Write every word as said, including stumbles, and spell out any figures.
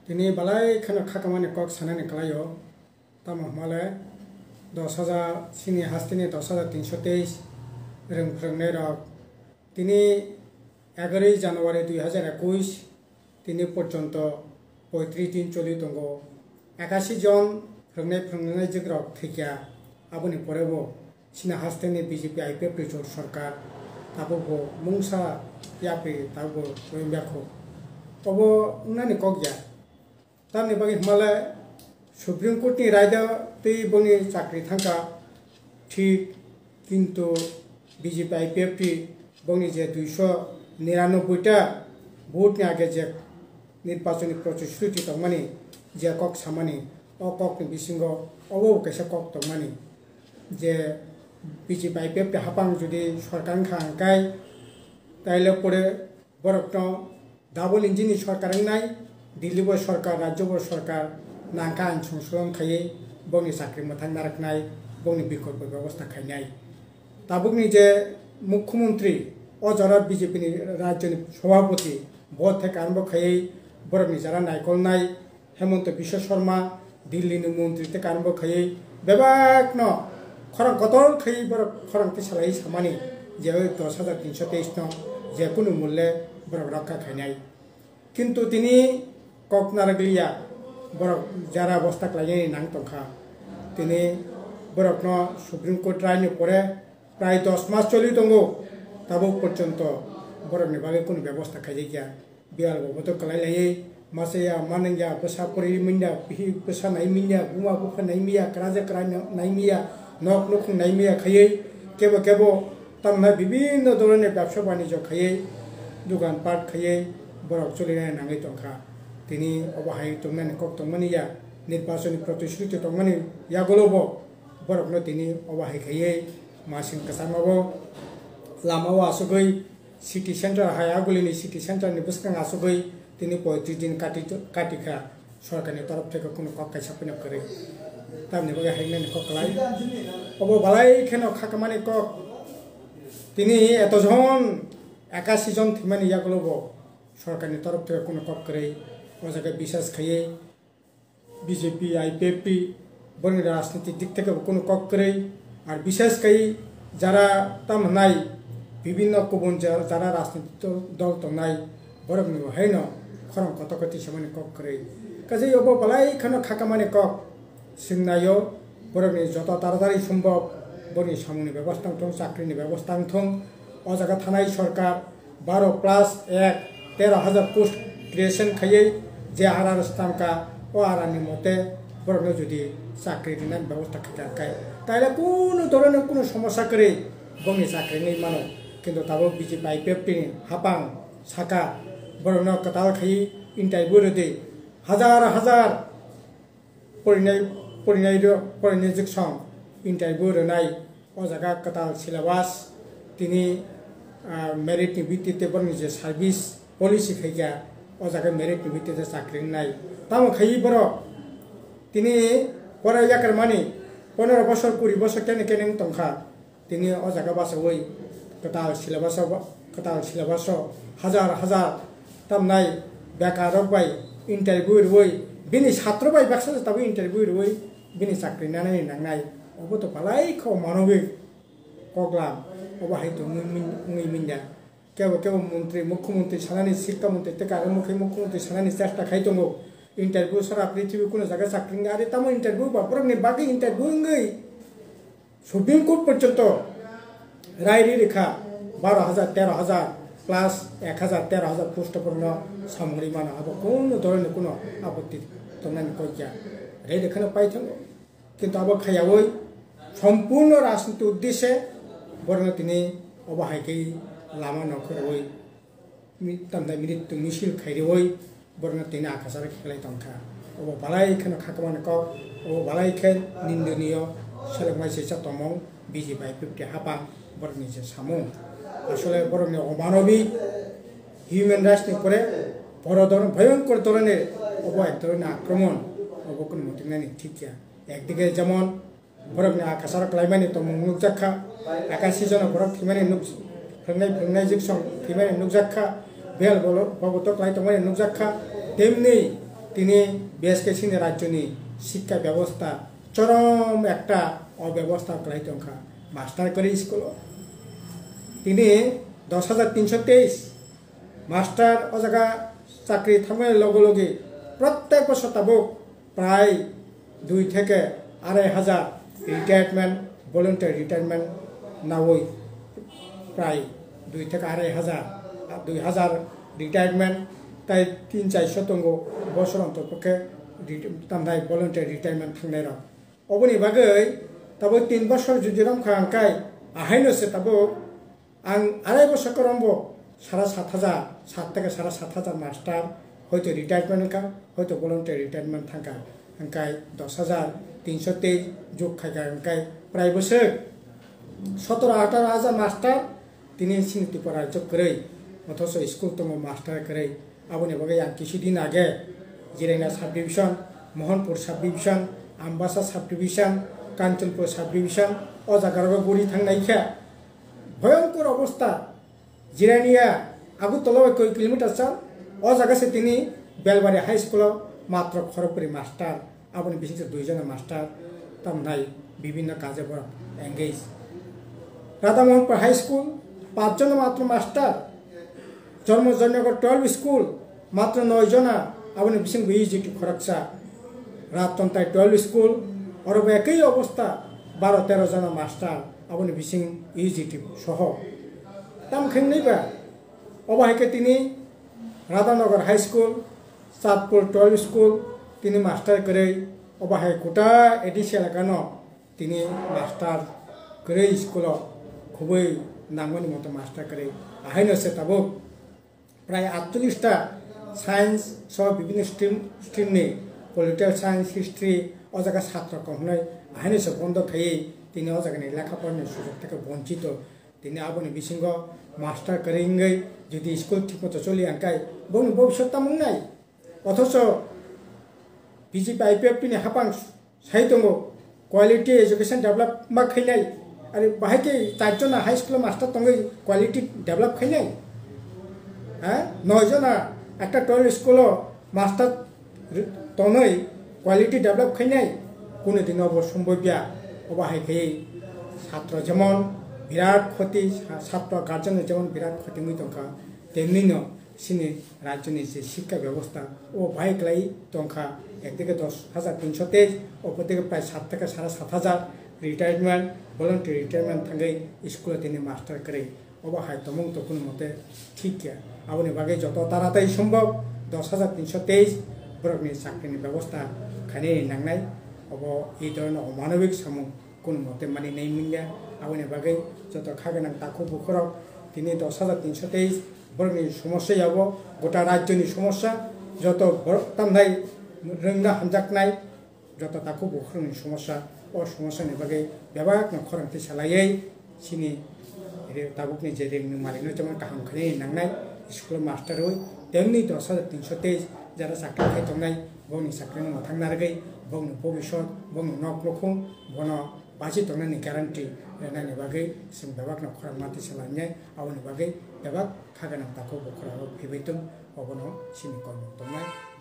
Tini balai kheno khakamani kok sanani kwlaio, tamo hwnmale dos hajar, chini hasteni dos hajar tinso teis rwng phrwngnairok. Tini egaroi January dui hajar ekuis, tini porjonto poitris din choli tongo. Ekasi jon phrwngnai phrwngnaijwkrok thwikya, aboni porebo chini hasteni B J P I P F ni jot sorkar tabukbo mungsa yapri tabukbo rohingya kho. Obo wngnani kok ya. Tamni bagwi hwnmale Supreme Court ni raida tei bongni chakri thangkha thik, kintu B J P I P F T bongni je duiso niranobboi ta vote ni age je nirbachoni protisruti tongmani je kok samani, o kokni bisingo obo kaisa kok tongmani je B J P I P F T hapang jodi sorkar wngkha hwnkhai, taile pore borokno double engine ni sorkar wngnai, Delhi bo sorkar, rajyo bo sorkar, nangkha ain songsolon khaiwi bongni chakri mwthang narwknai, bongni bikolpo bebosta khainai. Tabukni je mukhyamantri, o jora B J P ni rajyoni sobhapoti, bo thek arombo khaiwi borokni jara naikolnai, Hemanta Biswa Sarma, Delhi ni montri tei karon bo khaiwi bebak no khorang kotor khaiwi borok khorang tisalai samani je o dos hajar tinso teis no je kunu mulle borok rokha khainai. Kintu tini kok narwkliya, borok jara bosta klainani nang tongkha. Tini borok no Supreme Court rai ni pore prai dos mas choli tongo, tabuk porjonto borok ni bagwi kunu bebosta khaijakya. Biyal bo boto kwlai laiwi masa ya, manang ya, bwsa pori manya, bihi bwsa nai manya, buma bupha nai manya, kwraja kwrai nai manya, nok nukhung nai manya khaiwi kebo kebo tamna bibinno dhoronni bebsa banijyo khaiwi, dogan pat khaiwi borok cholinai nangwi tongkha. Tini obo hai tongnani kok tongmani ya, nirbachoni protisruti tongmani yagulo bo borokno tini obo hai khaiwi masing kwchangma bo lama o asugwi city center hai agulini city center ni bwskang asugwi tini poitris din kati, kati kha, sorkar ni torof theke kunu kok kaisa phano kwrwi, tamni bagwi hai nani kok kwlai. Obo balai kheno khakamani kok, tini eto jon, ekasi jon thwimani yagulo bo sorkar ni torof theke kunu kok kwrwi, o jaga bisas khaiwi B J P, I P F T, borokni rajnitik dik theke bo kunu kok kwrwi, ar bishes kai jara tam hwnai bibinno kubun ja-, jara rajnitik dol, dol tongnai, borokni bo haino khorang kotor khe tisamani kok kwrwi. Kaisa obo balai kheno khakamani kok swngnaio, borokni joto taratari sombhob borokni samungni bebosta wngthung, chakrini bebosta wngthung, o jaga thanai sorkar, baro plus ek, tero hajar post creation khaiwi je arar stangkha, o ararni mote borokno jodi chakri rinani bebosta khaikha khai, taile kunu dhoroner kunu somosa kwrwi bongni chakri wngwi mano. Kintu tabuk B J P I P F T ni hapang saka borokno kwtal khaiwi interview rwdi, hajar hajar porinai, porinai rok, porinai jwksong interview rwnai, o jaga kwtal syllabus, tini, ah, merit ni bhitti te borokni je service policy khaikha, o jaga merit ni bhitti te chakri wngnai. Tamo khaiwi borok tini pora yakarmani pondro bosor, kuri bosor kene kene wng tongkha. Tini o jaga bachaui kwtal syllabus o, kwtal syllabus o hajar hajar tamnai bekar rok bai interview rwui, bini satro bai baksa se tabuk interview rwui bini chakri nanani nangnai, obo to balai kho manogwi koklam, obo hai to wngwi min-, wngwi manya. Kebo kebo montri, mukhyamantri sanani, sikka montri tei karwi mukhi mukhyamantri sanani chesta khai tongo. Interview sara prithibi kuno jaga chakri wngya, ari tamo interview ba borokni bagwi interview wngwi Supreme Court porjonto rai ri rikha, baro hajar, tero hajar plus ek hajar, tero hajar post borokno samung ri mano, abo kunu dhoroner kunu apotti tongnani kok ya, rai rikhano pai thango. Kintu abo khaiyaui sompurno rajniti uddeshe borokno tini obo hai khe lama nongkhorwi mi-, tamda miritu misil khairwi borokno tini akasar khlai tongkha. Obo balai kheno khakamani kok, obo balai khe nindoniyo selengmai sesa tongmung B J P I P F T hapang borokni je samung. Asole borokni omanobik human rights ni pore boro dhor-, bhoyonkor dhoroner obo ek dhoroner akromon, obo kunu muchungnani thik ya. Ekdike jemon borokni akasaro klaimani tongmung nukjakha, ekasi jona borok thwimani nuk-, phrwngnai phrwngnai jwksong thwimani nukjakha, bel bolo-, boboto klai tongmani nukjakha, temni Tini B S K C ni rajyoni sikha bebosta chorom ekta obebosta kwlai tongkha master kwrwi school o. Tini dos hajar tinso teis master o jaga chakri thangmani loge loge prottek bosor tabuk prai dui theke arai hajar retirement, voluntary retirement nawi prai dui theke arai hajar, dui hajar retirement tai tin char sho tongo bosor ontor pokhe ret-, tamthai voluntary retirement thangnai rok. Oboni bagwi tabuk tin bosor judi romkha hwnkhe ahaino se tabuk ang arai bosor kwrwngbo sara sat hajar, sat theke sara sat hajar master hoito retirement wngkha, hoito voluntary retirement thangkha, hwnkhe dos hajar tinso teis jug khaikha, hwnkhe prai bwswk sotoro atharo hajar master tini chini Tripura rajyo kwrwi, othocho school tongo master kwrwi. Aboni bagwi ang kisi din age Jirania subdivision, Mohanpur subdivision, Ambasa subdivision, Kanchanpur subdivision o jaga rogo guri thangnai khe bhoyonkor obostha. Jirania Agartala bai koi kilometer chal, o jaga se tini Belbari High School o matro khorokbri master, aboni bisingtwi dui jona master tamnai bibhinno kaje borok engage. Radha Mohanpur High School, pach jona matro master, Janmojannagar twelve school, matro noi jona, aboni bising bo E G T khoroksa. Ratantai twelve school, oro bo ekoi obostha, baro tero jona master, aboni bising E G T soho. Tamo khe wngnai ba, obo hai khe tini Radhanagar High School, Satpur twelve school, tini master kwrwi, obo hai kota A D C elaka no tini master kwrwi school o khubui nangmani moto master kwrwi. Ahaino se tabuk prai atchollish ta science so bibhinno stream, stream ni political science, history o jaga satro kom hwnwi ahaino se bondo khaiwi tini o jaga ni lekha porani sujok theke bonchito. Tini aboni bisingo master kwrwi wngwi jodi school thik moto choli ang khe bongni bobiswt tamo wngnai? Othocho B J P I P F T ni hapang sai tongo, quality education develop ma khainai. Ari bahai khe char jona high school master tongwi quality develop khainai? Ha? Noi jona ekta twelve school o master ri-, tonwi quality develop khainai? Kunu dino bo sombobya. Obo hai khe satro jemon birat khoti, sa-, satro guardian jemon birat khoti wngwi tongkha, temni no chini rajyoni je sikha bebosta, o bai kwlai tongkha, ekdike dos hajar tinso teis, opor dike prai sat theke sara sat hajar retirement, voluntary retirement thangwi school o tini master kwrwi. Obo hai tongmung to kunu mote thik ya. Aboni bagwi joto taratai sombok dos hajar tinso teis borokni chakrini bebosta khainani nangnai. Obo ei dhorono omanobik samung kunu mote mani nai manya. Aboni bagwi joto kha gwnang takhuk bukhurok tini dos hajar tinso teis borokni somosya yabo gota rajyoni somosya, joto borok tamnai rwngna hamjaknai joto takhuk bukhurokni somosya, o somosyani bagwi bebakno khorang tisalaiwi chini re-, tabukni je rengni malino jemon kaham khainani nangnai school master rwi, temni dos hajar tinso teis jara chakri khai tongnai, bongni chakrini mwthang narwgwi bongni bobiswt, bongni nok nukhung, bono bachi tongnani guarantee rwnani bagwi chwng bebakno khorang ma tisa lainai, aboni bagwi bebak kha gwnang takhuk bukhurok phibwi tong, obono chini kokmung tongnai.